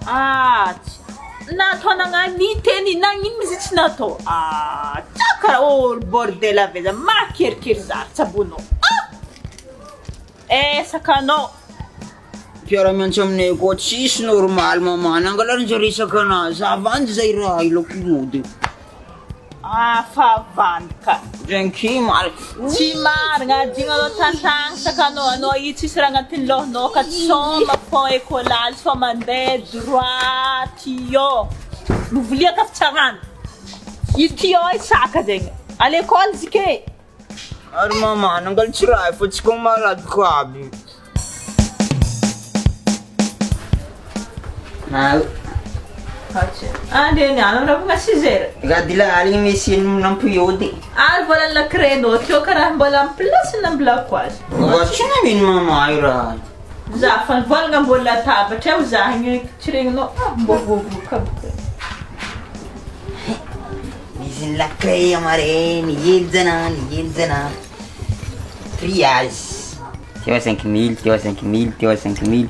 Ah tsy natao nagnano niteny nagnino izy tsy natao ah tsa karaha olo bordel avy aiza makerikery za tsabonao ah esaka anao. Mpiara-miantsy aminay koa tsisy normal maman, nangalarin-jareo resaka anah, za vandy zay raha ilako mody. Ah fa vandy ka. Drinky marina. Tsy marina, adino anao tantagny saka anao anao io tsisy raha agnatin'ny lohanao ka tsy soma fond écolage fa mandeha droit tuyau novilia ka fitsarana io tuyau io saka zegny à l'école zike. Ary maman nangaly tsy raha fa tsy ko malade ko aby. Andeha nianatra ravina six heures. Radila aligny misy nampiody. Ary vola la créneau teo karaha mbola en place nambilako azy. Mba tsy namino maman io raha. Za fa nivolagna ambony latabatra eo za igny tsy regninao ah mbô voavoka aby ka. Misy ny lakile amareny, henjana ny henjana. Triage. Teo 5000, teo 5000, teo 5000,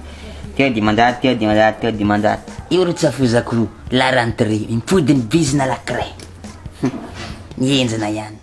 teo 500, teo 500, teo 500. Io ro tsafozako la rentrée, mipody ny bizina la craie. Ny henjana ihany.